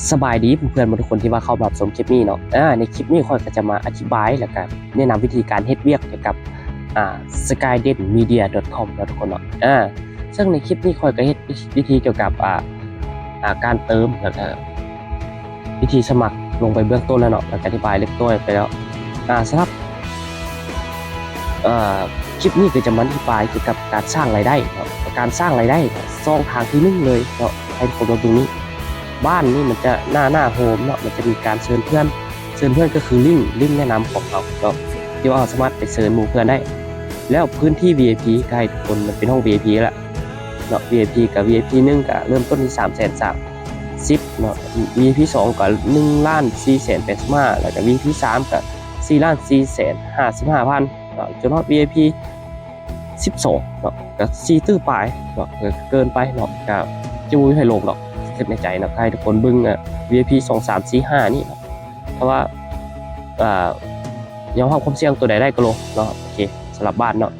ສະບາຍດີເພື່ອນໆ ທຸກຄົນທີ່ວ່າເຂົ້າມາຊົມຄລິບນີ້ເນາະ. ອາ ໃນຄລິບນີ້ຂ້ອຍກໍຈະມາອະທິບາຍ ແລ້ວກໍແນະນຳວິທີການເຮັດວຽກກ່ຽວກັບ ອາ ສະກາຍເດນມີເດຍດອດຄອມເນາະ ທຸກຄົນເນາະ. ອາ ເຊິ່ງໃນຄລິບນີ້ຂ້ອຍກໍເຮັດວິທີກ່ຽວກັບ ອາ ອາ ການເຕີມ ແລ້ວກໍວິທີສະໝັກລົງໄປເບື້ອງຕົ້ນແລ້ວເນາະ ແລ້ວກໍອະທິບາຍເລັກນ້ອຍໄປແລ້ວ. ອາ ສຳລັບ ເອີ ຄລິບນີ້ກໍຈະມາອະທິບາຍກ່ຽວກັບການສ້າງລາຍໄດ້ເນາະ, ການສ້າງລາຍໄດ້ ຊ່ອງທາງທີໜຶ່ງເລີຍເນາະ ໃຫ້ທຸກຄົນມາເບິ່ງນີ້. ບ້ານນີ້ມັນຈະໜ້າ ໜ້າໂຮມເນາະ, ມັນຈະມີການເຊີນເພື່ອນ, ເຊີນເພື່ອນກໍຄືລິ້ງ ລິ້ງແນະນຳຂອງເຮົາເນາະ ທີ່ວ່າເຮົາສາມາດໄປເຊີນໝູ່ເພື່ອນໄດ້. ແລ້ວພື້ນທີ່ ວີໄອພີ ກໍໃຫ້ທຸກຄົນ ມັນເປັນຫ້ອງ ວີໄອພີ ແຫຼະເນາະ, ວີໄອພີ ກໍ ວີໄອພີ ໜຶ່ງ ກໍເລີ່ມຕົ້ນທີ່ສາມແສນສາມສິບເນາະ, ວີໄອພີ ສອງ ກໍໜຶ່ງລ້ານສີ່ແສນແປດສິບຫ້າ ແລ້ວກໍ ວີໄອພີ ສາມ ກໍ ສີ່ລ້ານສີ່ແສນຫ້າສິບຫ້າພັນເນາະ, ຈົນຮອດ ວີໄອພີ ສິບສອງເນາະ ກໍສີ່ຕື້ປາຍເນາະ, ກໍເກີນໄປເນາະ, ກໍຈະບໍ່ມີໃຜລົງດອກ ຄິດໃນໃຈເນາະ. ໃຫ້ທຸກຄົນເບິ່ງ ເອີ ວີໄອພີ ສອງ ສາມ ສີ່ ຫ້ານີ້ເນາະ, ເພາະວ່າ ເອີ ຍອມຮັບຄວາມສ່ຽງ ຕົວໃດໄດ້ກໍລົງເນາະ. ໂອເຄ ສຳລັບບ້ານເນາະ.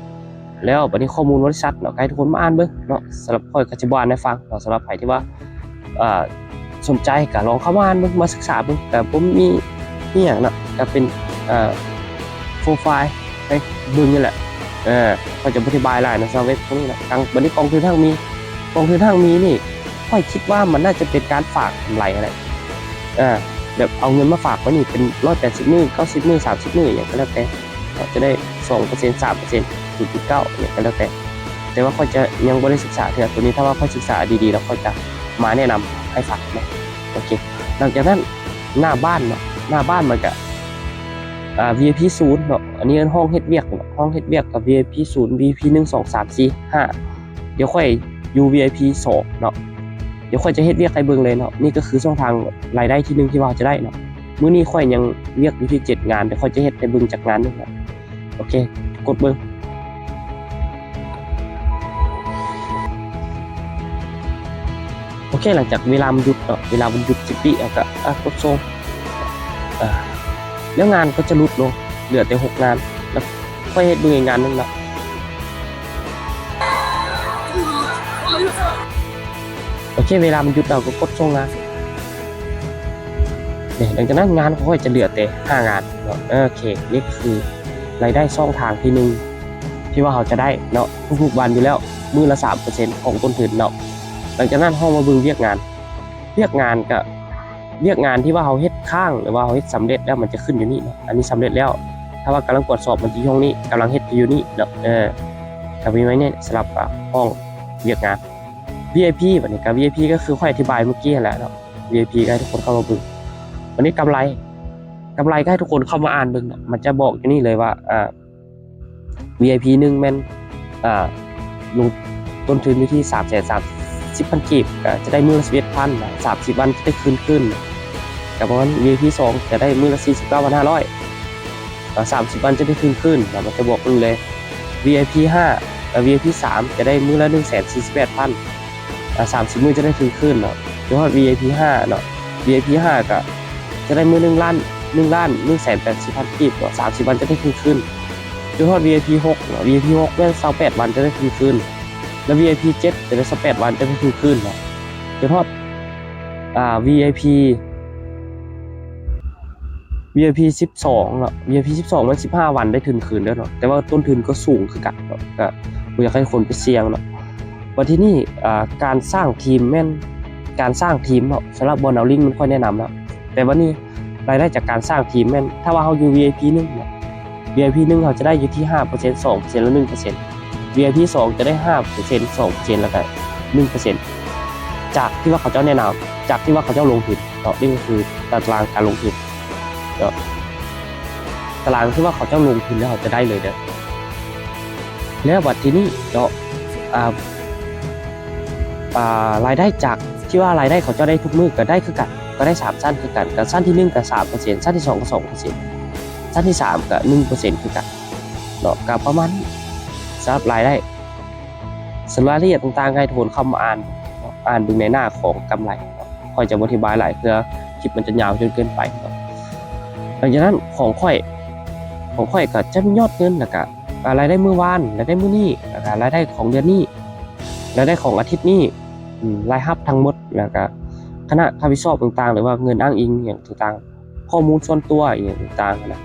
ແລ້ວບັດນີ້ຂໍ້ມູນບໍລິສັດເນາະ ໃຫ້ທຸກຄົນມາອ່ານເບິ່ງເນາະ, ສຳລັບຂ້ອຍກໍຈະບໍ່ອ່ານໃຫ້ຟັງເນາະ. ສຳລັບໃຜທີ່ວ່າ ເອີ ສົນໃຈກໍລອງເຂົ້າມາອ່ານເບິ່ງ ມາສຶກສາເບິ່ງ, ກໍບໍ່ມີອີ່ຫຍັງເນາະ, ກໍເປັນ ເອີ ໂປຣໄຟລ໌ໃຫ້ເບິ່ງນີ້ແຫຼະ. ເອີ ຂ້ອຍຈະບໍ່ອະທິບາຍຫຼາຍເນາະ ສຳລັບເວັບພວກນີ້ເນາະ. ທາງ ບັດນີ້ກອງທຶນຮັ່ງມີ, ກອງທຶນຮັ່ງມີນີ້ ຂ້ອຍຄິດວ່າມັນໜ້າຈະເປັນການຝາກກຳໄລຫັ້ນແຫຼະ, ເອີ ແບບເອົາເງິນມາຝາກໄວ້ນີ້ເປັນຮ້ອຍແປດສິບມື້ ເກົ້າສິບມື້ ສາມສິບມື້ ຫຍັງກໍແລ້ວແຕ່ ເນາະ, ຈະໄດ້ສອງເປີເຊັນ ສາມເປີເຊັນ ສູນຈຸດເກົ້າ ຫຍັງກໍແລ້ວແຕ່. ແຕ່ວ່າຂ້ອຍຈະຍັງບໍ່ໄດ້ສຶກສາເທື່ອ ໂຕນີ້ ຖ້າວ່າຂ້ອຍສຶກສາດີໆ ແລ້ວຂ້ອຍຈະມາແນະນຳໃຫ້ຟັງເນາະ. ໂອເຄ ຫຼັງຈາກນັ້ນ ໜ້າບ້ານເນາະ, ໜ້າບ້ານມັນກະ ອ່າ ວີໄອພີ ສູນເນາະ, ອັນນີ້ເອີ້ນຫ້ອງເຮັດວຽກເນາະ, ຫ້ອງເຮັດວຽກກັບ ວີໄອພີ ສູນ ວີໄອພີ ໜຶ່ງ ສອງ ສາມ ສີ່ ຫ້າ. ດຽວຂ້ອຍຢູ່ ວີໄອພີ ສອງເນາະ, ດຽວຂ້ອຍຈະເຮັດວຽກໃຫ້ເບິ່ງເລີຍເນາະ. ນີ້ກໍຄືຊ່ອງທາງລາຍໄດ້ທີໜຶ່ງທີ່ວ່າເຮົາຈະໄດ້ເນາະ. ມື້ນີ້ຂ້ອຍຍັງວຽກຢູ່ທີ່ເຈັດງານ, ດຽວຂ້ອຍຈະເຮັດໃຫ້ເບິ່ງຈັກງານໜຶ່ງເນາະ. ໂອເຄ ກົດເບິ່ງ. ໂອເຄ ຫຼັງຈາກເວລາມັນຢຸດເນາະ, ເວລາມັນຢຸດສິບວິ ເຮົາກໍ ອ່າ ກົດສົ່ງ ອ່າ ແລ້ວງານກໍຈະຫຼຸດລົງ ເຫຼືອແຕ່ຫົກງານ ແລ້ວ ຂ້ອຍເຮັດເບິ່ງອີກງານໜຶ່ງເນາະ. ໂອເຄ ເວລາມັນຢຸດ ເຮົາກໍກົດສົ່ງງານ. ນີ້ ຫຼັງຈາກນັ້ນງານຂອງຂ້ອຍຈະເຫຼືອແຕ່ຫ້າງານເນາະ. ໂອເຄ ນີ້ກໍຄືລາຍໄດ້ຊ່ອງທາງທີໜຶ່ງທີ່ວ່າເຮົາຈະໄດ້ເນາະ ທຸກໆວັນຢູ່ແລ້ວ ມື້ລະສາມເປີເຊັນຂອງຕົ້ນທຶນເນາະ. ຫຼັງຈາກນັ້ນເຮົາມາເບິ່ງວຽກງານ, ວຽກງານກໍ ວຽກງານທີ່ວ່າເຮົາເຮັດຄ້າງ ຫຼືວ່າເຮົາເຮັດສຳເລັດແລ້ວ ມັນຈະຂຶ້ນຢູ່ນີ້ເນາະ. ອັນນີ້ສຳເລັດແລ້ວ, ຖ້າວ່າກຳລັງກວດສອບ ມັນຈະຢູ່ຫ້ອງນີ້, ກຳລັງເຮັດຢູ່ນີ້ເນາະ. ເອີ ກໍມີໄວ້ນີ້ສຳລັບ ອ່າ ຫ້ອງວຽກງານ. ວີໄອພີ ບັດນີ້ກໍ ວີໄອພີ ກໍຄືຂ້ອຍອະທິບາຍມື້ກີ້ຫັ້ນແຫຼະເນາະ, ວີໄອພີ ກໍໃຫ້ທຸກຄົນເຂົ້າມາເບິ່ງ. ບັດນີ້ກຳໄລ, ກຳໄລກໍໃຫ້ທຸກຄົນເຂົ້າມາອ່ານເບິ່ງເນາະ, ມັນຈະບອກຢູ່ນີ້ເລີຍວ່າ ອ່າ ວີໄອພີ ໜຶ່ງ ແມ່ນ ອ່າ ລົງຕົ້ນທຶນຢູ່ທີ່ສາມແສນສາມສິບພັນກີບ ກໍຈະໄດ້ມື້ລະສິບເອັດພັນ, ສາມສິບວັນຈະໄດ້ຄືນຄືນ ກໍປະມານ ວີໄອພີ ສອງ ຈະໄດ້ມື້ລະສີ່ສິບເກົ້າພັນຫ້າຮ້ອຍ ກໍສາມສິບວັນຈະໄດ້ຄືນຄືນ ແລ້ວມັນຈະບອກເບິ່ງເລີຍ. ວີໄອພີ ຫ້າ ແລະ ວີໄອພີ ສາມ ຈະໄດ້ມື້ລະໜຶ່ງແສນສີ່ສິບແປດພັນ ອ່າ ສາມສິບມື້ຈະໄດ້ຄືນຄືນເນາະ. ຈົນຮອດ ວີໄອພີ ຫ້າເນາະ, ວີໄອພີ ຫ້າ ກໍຈະໄດ້ມື້ໜຶ່ງລ້ານ ໜຶ່ງລ້ານໜຶ່ງແສນແປດສິບພັນກີບເນາະ, ສາມສິບວັນຈະໄດ້ຄືນຄືນ. ຈົນຮອດ ວີໄອພີ ຫົກເນາະ, ວີໄອພີ ຫົກ ແມ່ນຊາວແປດວັນຈະໄດ້ຄືນຄືນ ແລະ ວີໄອພີ ເຈັດ ຈະໄດ້ຊາວແປດວັນຈະໄດ້ຄືນຄືນເນາະ. ຈົນຮອດ ອ່າ ວີໄອພີ ວີໄອພີ ສິບສອງເນາະ, ວີໄອພີ ສິບສອງ ມັນສິບຫ້າວັນໄດ້ທຶນຄືນເດີເນາະ, ແຕ່ວ່າຕົ້ນທຶນກໍສູງຄືກັນເນາະ, ກໍບໍ່ຢາກໃຫ້ຄົນໄປສ່ຽງເນາະ. ບັດທີນີ້ ອ່າ ການສ້າງທີມແມ່ນການສ້າງທີມເນາະ, ສຳລັບບ່ອນເອົາລິ້ງມັນຂ້ອຍແນະນຳເນາະ, ແຕ່ບັດນີ້ລາຍໄດ້ຈາກການສ້າງທີມແມ່ນ ຖ້າວ່າເຮົາຢູ່ ວີໄອພີ ໜຶ່ງເນາະ, ວີໄອພີ ໜຶ່ງ ເຮົາຈະໄດ້ຢູ່ທີ່ ຫ້າເປີເຊັນ ສອງເປີເຊັນ ແລະ ໜຶ່ງເປີເຊັນ, ວີໄອພີ ສອງ ຈະໄດ້ ຫ້າເປີເຊັນ ສອງເປີເຊັນ ແລ້ວກໍ ໜຶ່ງເປີເຊັນ ຈາກທີ່ວ່າເຂົາເຈົ້າແນະນຳ, ຈາກທີ່ວ່າເຂົາເຈົ້າລົງທຶນເນາະ. ນີ້ກໍຄືຕາຕະລາງການລົງທຶນເນາະ, ຕາຕະລາງທີ່ວ່າເຂົາເຈົ້າລົງທຶນແລ້ວເຂົາຈະໄດ້ເລີຍເດີ. ແລ້ວບັດທີນີ້ເນາະ ອ່າ ອ່າ ລາຍໄດ້ຈາກທີ່ວ່າລາຍໄດ້ເຂົາເຈົ້າໄດ້ທຸກມື້ກໍໄດ້ຄືກັນ, ກໍໄດ້ສາມຊັ້ນຄືກັນ, ກໍຊັ້ນທີໜຶ່ງກໍສາມເປີເຊັນ, ຊັ້ນທີສອງກໍສອງເປີເຊັນ, ຊັ້ນທີສາມກໍໜຶ່ງເປີເຊັນຄືກັນເນາະ, ກໍປະມານນີ້ສຳລັບລາຍໄດ້. ສ່ວນລາຍລະອຽດຕ່າງໆ ໃຫ້ທຸກຄົນເຂົ້າມາອ່ານ ອ່ານເບິ່ງໃນໜ້າຂອງກຳໄລເນາະ, ຂ້ອຍຈະບໍ່ອະທິບາຍຫຼາຍ ເພື່ອຄລິບມັນຈະຍາວຈົນເກີນໄປເນາະ. ຫຼັງຈາກນັ້ນຂອງຂ້ອຍ, ຂອງຂ້ອຍກໍຈະມີຍອດເງິນ ແລ້ວກໍ ອ່າ ລາຍໄດ້ມື້ວານ, ລາຍໄດ້ມື້ນີ້, ແລ້ວກໍລາຍໄດ້ຂອງເດືອນນີ້, ລາຍໄດ້ຂອງອາທິດນີ້, ອາ ລາຍຮັບທັງໝົດ, ແລ້ວກໍ ຄະນະຮັບຜິດຊອບຕ່າງໆ ຫຼືວ່າເງິນອ້າງອີງຫຍັງຕ່າງໆ ຂໍ້ມູນສ່ວນຕົວອີ່ຫຍັງຕ່າງໆ ຫັ້ນນະ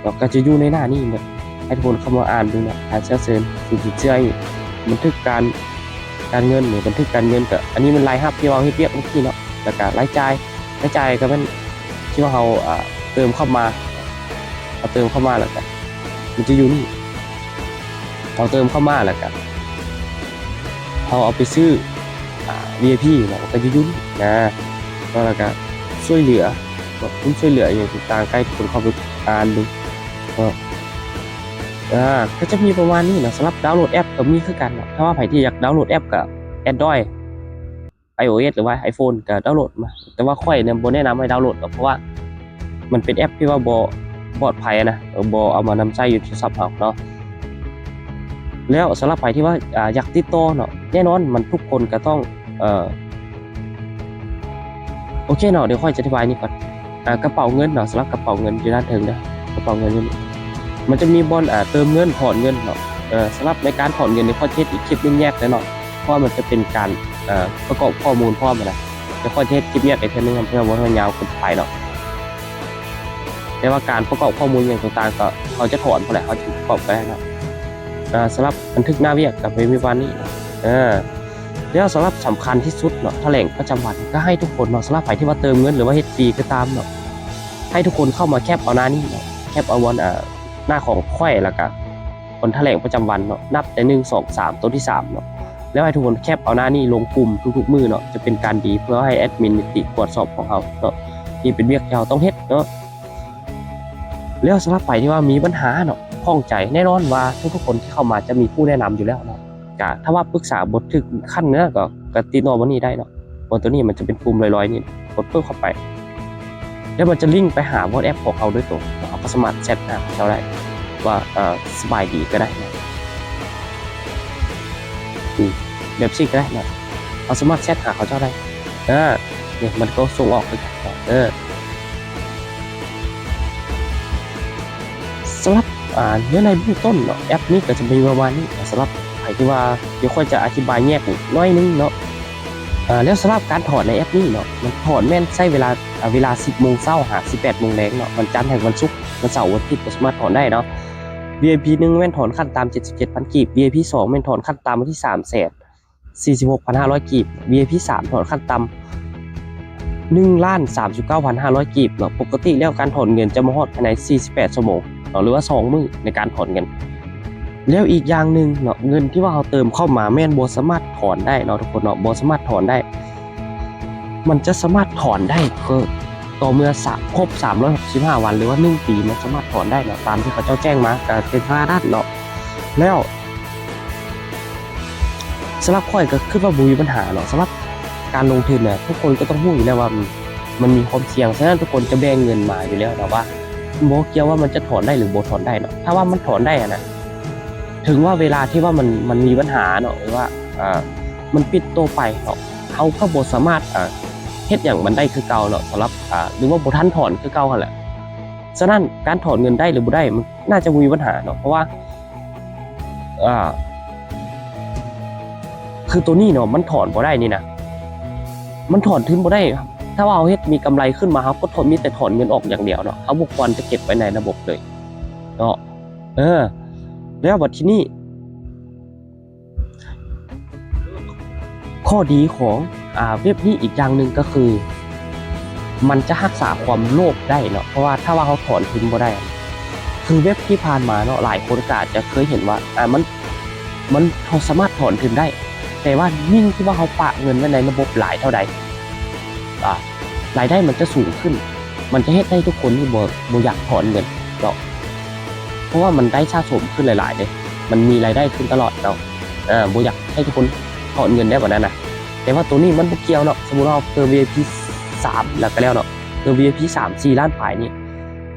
ເນາະ ກໍຈະຢູ່ໃນໜ້ານີ້ໝົດ. ໃຫ້ທຸກຄົນເຂົ້າມາອ່ານເບິ່ງເນາະ ການເຊື່ອເຊີນ ສິນເຊື່ອນີ້ ບັນທຶກການ ການເງິນນີ້ ບັນທຶກການເງິນ ກໍອັນນີ້ແມ່ນລາຍຮັບທີ່ວ່າເຮົາເຮັດວຽກເມື່ອກີ້ເນາະ ແລ້ວກໍລາຍຈ່າຍ ລາຍຈ່າຍກໍແມ່ນທີ່ວ່າເຮົາ ອ່າ ເຕີມເຂົ້າມາ ເຮົາເຕີມເຂົ້າມາ ແລ້ວກໍມັນຈະຢູ່ນີ້ ເຮົາເຕີມເຂົ້າມາ ແລ້ວກໍເຮົາເອົາໄປຊື້ ອ່າ ວີໄອພີ ເນາະ ມັນກໍຈະຢູ່ນີ້ນະ ແລ້ວກໍຊ່ວຍເຫຼືອ ເນາະ ເພິ່ນຊ່ວຍເຫຼືອອີ່ຫຍັງຕ່າງໆ ໃຫ້ທຸກຄົນເຂົ້າໄປອ່ານເບິ່ງເນາະ. ອ່າ ກໍຈະມີປະມານນີ້ເນາະ. ສຳລັບດາວໂຫຼດແອັບກໍມີຄືກັນເນາະ ຖ້າວ່າໃຜທີ່ຢາກດາວໂຫຼດແອັບກໍ Android ໄອໂອເອສ ຫຼືວ່າ iPhone ກໍດາວໂຫຼດມາ ແຕ່ວ່າຂ້ອຍນີ້ບໍ່ແນະນຳໃຫ້ດາວໂຫຼດດອກ ເພາະວ່າມັນເປັນແອັບທີ່ວ່າບໍ່ປອດໄພນະ ເອີ ບໍ່ເອົາມານຳໃຊ້ຢູ່ໂທລະສັບເຮົາເນາະ. ແລ້ວສຳລັບໃຜທີ່ວ່າ ອ່າ ຢາກຕິດຕໍ່ເນາະ ແນ່ນອນມັນທຸກຄົນກໍຕ້ອງ ເອີ ໂອເຄເນາະ ດຽວຂ້ອຍຈະອະທິບາຍນີ້ກ່ອນ. ອ່າ ກະເປົາເງິນເນາະ ສຳລັບກະເປົາເງິນຢູ່ດ້ານເທິງເດີ ກະເປົາເງິນຢູ່ນີ້ ມັນຈະມີບ່ອນ ອ່າ ເຕີມເງິນ ຖອນເງິນເນາະ. ເອີ ສຳລັບໃນການຖອນເງິນນີ້ ຂ້ອຍຈະເຮັດອີກຄລິບໜຶ່ງແຍກເລີຍເນາະ ເພາະວ່າມັນຈະເປັນການ ເອີ ປະກອບຂໍ້ມູນພ້ອມນະ ແລ້ວຂ້ອຍຈະເຮັດຄລິບແຍກອີກເທື່ອໜຶ່ງ ເພື່ອບໍ່ໃຫ້ມັນຍາວເກີນໄປເນາະ. ແຕ່ວ່າການປະກອບຂໍ້ມູນຫຍັງຕ່າງໆ ກໍເຮົາຈະຖອນພຸ້ນແຫຼະ ເຮົາຈະປະກອບກໍໄດ້ເນາະ. ອ່າ ສຳລັບບັນທຶກໜ້າວຽກກໍເປັນປະມານນີ້ ເອີ ແລ້ວສຳລັບສຳຄັນທີ່ສຸດເນາະ ຖະແຫຼງປະຈຳວັນ ກໍໃຫ້ທຸກຄົນເນາະ ສຳລັບໃຜທີ່ວ່າເຕີມເງິນ ຫຼືວ່າເຮັດຟຣີກໍຕາມເນາະ ໃຫ້ທຸກຄົນເຂົ້າມາແຄັບເອົາໜ້ານີ້ເນາະ ແຄັບເອົາບ່ອນ ອ່າ ໜ້າຂອງຂ້ອຍ ແລ້ວກະບ່ອນຖະແຫຼງປະຈຳວັນເນາະ ນັບແຕ່ໜຶ່ງ ສອງ ສາມ ໂຕທີສາມເນາະ. ແລ້ວໃຫ້ທຸກຄົນແຄັບເອົາໜ້ານີ້ລົງກຸ່ມທຸກໆມື້ເນາະ ຈະເປັນການດີ ເພື່ອໃຫ້ແອັດມິນນິຕິກວດສອບຂອງເຮົາເນາະ ນີ້ເປັນວຽກທີ່ເຮົາຕ້ອງເຮັດເນາະ. ແລ້ວສຳລັບໃຜທີ່ວ່າມີບັນຫາເນາະ ຂ້ອງໃຈ ແນ່ນອນວ່າທຸກໆຄົນທີ່ເຂົ້າມາຈະມີຜູ້ແນະນຳຢູ່ແລ້ວເນາະ. ກະຖ້າວ່າປຶກສາບໍ່ຖືກຂັ້ນນະ ກໍ ກໍຕິດຕໍ່ບ່ອນນີ້ໄດ້ເນາະ. ບ່ອນໂຕນີ້ມັນຈະເປັນປຸ່ມລອຍໆນີ້ ກົດປຶບເຂົ້າໄປ ແລ້ວມັນຈະລິງໄປຫາ WhatsApp ຂອງເຮົາໂດຍຕົງ. ເຮົາກໍສາມາດແຊັດຫາເຂົາເຈົ້າໄດ້ວ່າ ເອີ ສະບາຍດີກໍໄດ້ເນາະ ອືມ ແບບຊີ້ກໍໄດ້ເນາະ. ເຮົາສາມາດແຊັດຫາເຂົາເຈົ້າໄດ້ ເອີ ນີ້ມັນກໍສົ່ງອອກຄືກັນເນາະ ເອີ. ສຳລັບ ອ່າ ເນື້ອໃນເບື້ອງຕົ້ນເນາະ ແອັບນີ້ກໍຈະມີປະມານນີ້. ສຳລັບໃຜທີ່ວ່າ ດຽວຂ້ອຍຈະອະທິບາຍແຍກອີກໜ້ອຍໜຶ່ງເນາະ. ອ່າ ແລ້ວສຳລັບການຖອນໃນແອັບນີ້ເນາະ ມັນຖອນແມ່ນໃຊ້ເວລາ ອ່າ ເວລາສິບໂມງເຊົ້າຫາສິບແປດໂມງແລງເນາະ ວັນຈັນຫາວັນສຸກ. ວັນເສົາວັນອາທິດບໍ່ສາມາດຖອນໄດ້ເນາະ. ວີໄອພີໜຶ່ງແມ່ນຖອນຂັ້ນຕ່ຳເຈັດສິບເຈັດພັນກີບ, ວີໄອພີສອງແມ່ນຖອນຂັ້ນຕ່ຳຢູ່ທີ່ສາມແສນ ສີ່ສິບຫົກພັນຫ້າຮ້ອຍກີບ, ວີໄອພີສາມຖອນຂັ້ນຕ່ຳ ໜຶ່ງລ້ານສາມສິບເກົ້າພັນຫ້າຮ້ອຍກີບເນາະ. ປົກກະຕິແລ້ວການຖອນເງິນຈະມາຮອດພາຍໃນສີ່ສິບແປດຊົ່ວໂມງເນາະ ຫຼືວ່າສອງມື້ໃນການຖອນເງິນ. ແລ້ວອີກຢ່າງໜຶ່ງເນາະ ເງິນທີ່ວ່າເຮົາເຕີມເຂົ້າມາແມ່ນບໍ່ສາມາດຖອນໄດ້ເນາະ ທຸກຄົນເນາະ ບໍ່ສາມາດຖອນໄດ້. ມັນຈະສາມາດຖອນໄດ້ກໍຕໍ່ເມື່ອສາມ ຄົບສາມຮ້ອຍຫົກສິບຫ້າວັນ ຫຼືວ່າໜຶ່ງປີ ມັນສາມາດຖອນໄດ້ເນາະ ຕາມທີ່ເຂົາເຈົ້າແຈ້ງມາ ກໍເປັນປະມານນັ້ນເນາະ. ແລ້ວ ສຳລັບຂ້ອຍກໍຄິດວ່າບໍ່ມີບັນຫາເນາະ. ສຳລັບການລົງທຶນນະ ທຸກຄົນກໍຕ້ອງຮູ້ຢູ່ແລ້ວວ່າມັນ ມັນມີຄວາມສ່ຽງ, ສະນັ້ນທຸກຄົນຈະແບ່ງເງິນມາຢູ່ແລ້ວເນາະ ວ່າບໍ່ກ່ຽວວ່າມັນຈະຖອນໄດ້ ຫຼື ບໍ່ຖອນໄດ້ເນາະ. ຖ້າວ່າມັນຖອນໄດ້ຫັ້ນນະ ເຖິງວ່າເວລາທີ່ວ່າມັນ ມັນມີບັນຫາເນາະ ຫຼືວ່າ ເອີ ມັນປິດໂຕໄປເນາະ ເຮົາກໍບໍ່ສາມາດ ເອີ ເຮັດຫຍັງມັນໄດ້ຄືເກົ່າເນາະ. ສຳລັບ ເອີ ຫຼືວ່າບໍ່ທັນຖອນຄືເກົ່າຫັ້ນແຫຼະ. ສະນັ້ນການຖອນເງິນໄດ້ ຫຼື ບໍ່ໄດ້ ມັນໜ້າຈະບໍ່ມີບັນຫາເນາະ ເພາະວ່າ ອ່າ ຄືໂຕນີ້ເນາະ ມັນຖອນບໍ່ໄດ້ນີ້ນະ ມັນຖອນທຶນບໍ່ໄດ້. ຖ້າວ່າເຮົາເຮັດມີກຳໄລຂຶ້ນມາ ເຮົາກໍຖອນ ມີແຕ່ຖອນເງິນອອກຢ່າງດຽວເນາະ ເຮົາບໍ່ຄວນຈະເກັບໄວ້ໃນລະບົບເລີຍເນາະ. ເອີ ແລ້ວບັດທີນີ້ ຂໍ້ດີຂອງ ອ່າ ເວັບນີ້ອີກຢ່າງໜຶ່ງກໍຄື ມັນຈະຮັກສາຄວາມໂລບໄດ້ເນາະ ເພາະວ່າຖ້າວ່າເຮົາຖອນທຶນບໍ່ໄດ້ ຄືເວັບທີ່ຜ່ານມາເນາະ ຫຼາຍຄົນກໍອາດຈະເຄີຍເຫັນວ່າ ອ່າ ມັນ ມັນ ເຮົາສາມາດຖອນທຶນໄດ້ ແຕ່ວ່າຍິ່ງທີ່ວ່າເຮົາປະເງິນໄວ້ໃນລະບົບຫຼາຍເທົ່າໃດ ອ່າ ລາຍໄດ້ມັນຈະສູງຂຶ້ນ ມັນຈະເຮັດໃຫ້ທຸກຄົນນີ້ບໍ່ ບໍ່ຢາກຖອນເງິນເນາະ ເພາະວ່າມັນໄດ້ສະສົມຂຶ້ນຫຼາຍໆເດ້ ມັນມີລາຍໄດ້ຂຶ້ນຕະຫຼອດເນາະ. ເອີ ບໍ່ຢາກໃຫ້ທຸກຄົນຖອນເງິນໄດ້ປານນັ້ນນະ ແຕ່ວ່າໂຕນີ້ມັນບໍ່ກ່ຽວເນາະ. ສົມມຸດວ່າເຮົາເຕີມ ວີໄອພີ ສາມ ແລ້ວກໍແລ້ວເນາະ ເຕີມ ວີໄອພີ ສາມ ສີ່ລ້ານປາຍນີ້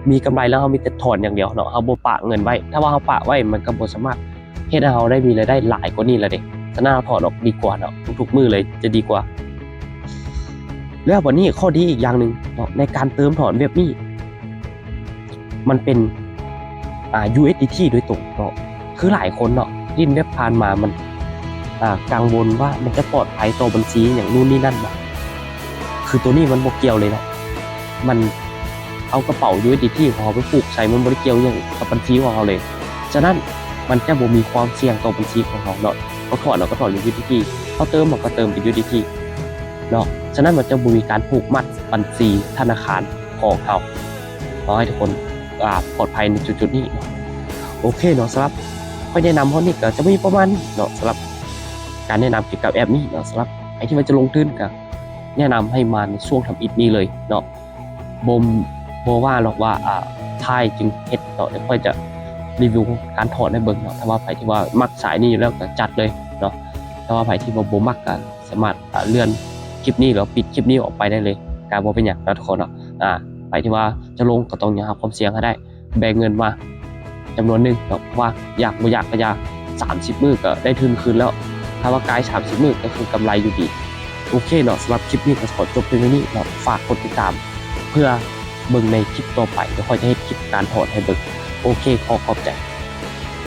ມີກຳໄລແລ້ວເຮົາມີແຕ່ຖອນຢ່າງດຽວເນາະ ເຮົາບໍ່ປະເງິນໄວ້. ຖ້າວ່າເຮົາປະໄວ້ ມັນກໍບໍ່ສາມາດເຮັດໃຫ້ເຮົາໄດ້ມີລາຍໄດ້ຫຼາຍກວ່ານີ້ລະເດ້. ສະນັ້ນເຮົາຖອນອອກດີກວ່າເນາະ ທຸກໆມື້ເລີຍຈະດີກວ່າ. ແລ້ວບັດນີ້ຂໍ້ດີອີກຢ່າງໜຶ່ງເນາະ ໃນການເຕີມຖອນແບບນີ້ ມັນເປັນ ອ່າ ຢູເອັສດີທີ ໂດຍຕົງເນາະ. ຄືຫຼາຍຄົນເນາະ ຫຼິ້ນແບບຜ່ານມາ ມັນ ອ່າ ກັງວົນວ່າມັນຈະປອດໄພຕໍ່ບັນຊີຫຍັງນູ້ນນີ້ນັ້ນບໍ່? ຄ ຄືໂຕນີ້ມັນບໍ່ກ່ຽວເລີຍເນາະ ມັນເອົາກະເປົາ USDT ຂອງເຮົາໄປຜູກໃສ່ ມັນບໍ່ໄດ້ກ່ຽວຫຍັງກັບບັນຊີຂອງເຮົາເລີຍ. ສະນັ້ນມັນຈະບໍ່ມີຄວາມສ່ຽງຕໍ່ບັນຊີຂອງເຮົາເນາະ. ເຮົາຖອນ ເຮົາກໍຖອນເປັນ USDT ເຮົາເຕີມ ເຮົາກໍເຕີມເປັນ USDT ເນາະ. ສະນັ້ນມັນຈະບໍ່ມີການຜູກມັດບັນຊີທະນາຄານຂອງເຮົາ. ຂໍໃຫ້ທຸກຄົນ ອາ ປອດໄພໃນຈຸດໆນີ້ເນາະ. ໂອເຄເນາະ ສຳລັບຂ້ອຍແນະນຳຮອດນີ້ກໍຈະມີປະມານນີ້ເນາະ ສຳລັບການແນະນຳກ່ຽວກັບແອັບນີ້ເນາະ. ສຳລັບໃຜທີ່ວ່າຈະລົງທຶນກໍແນະນຳໃຫ້ມາໃນຊ່ວງທຳອິດນີ້ເລີຍເນາະ. ບໍ່ ບໍ່ວ່າຫຼອກວ່າ ອາ ທ້າຍຈຶ່ງເຮັດເນາະ, ດຽວຂ້ອຍຈະຣີວິວການຖອນໃຫ້ເບິ່ງເນາະ. ຖ້າວ່າໃຜທີ່ວ່າມັກສາຍນີ້ຢູ່ແລ້ວກໍຈັດເລີຍເນາະ. ຖ້າວ່າໃຜທີ່ວ່າບໍ່ມັກກໍສາມາດ ອາ ເລື່ອນຄລິບນີ້ ຫຼື ປິດຄລິບນີ້ອອກໄປໄດ້ເລີຍ ກໍບໍ່ເປັນຫຍັງເນາະທຸກຄົນເນາະ. ອາ ໃຜທີ່ວ່າຈະລົງກໍຕ້ອງຍອມຮັບຄວາມສ່ຽງໃຫ້ໄດ້ ແບ່ງເງິນມາຈຳນວນໜຶ່ງເນາະ. ເພາະວ່າຢາກບໍ່ຢາກກໍຢ່າ ສາມສິບມື້ກໍໄດ້ທຶນຄືນແລ້ວ. ຖ້າວ່າກາຍສາມສິບມື້ກໍຄືກຳໄລຢູ່ດີ. ໂອເຄເນາະ, ສຳລັບຄລິບນີ້ກໍຂໍຈົບພຽງເທົ່ານີ້ເນາະ. ຝາກກົດຕິດຕາມເພື່ອເບິ່ງໃນຄລິບຕໍ່ໄປ, ດຽວຂ້ອຍຈະເຮັດຄລິບການຖອນໃຫ້ເບິ່ງ. ໂອເຄ, ຂໍຂອບໃຈ.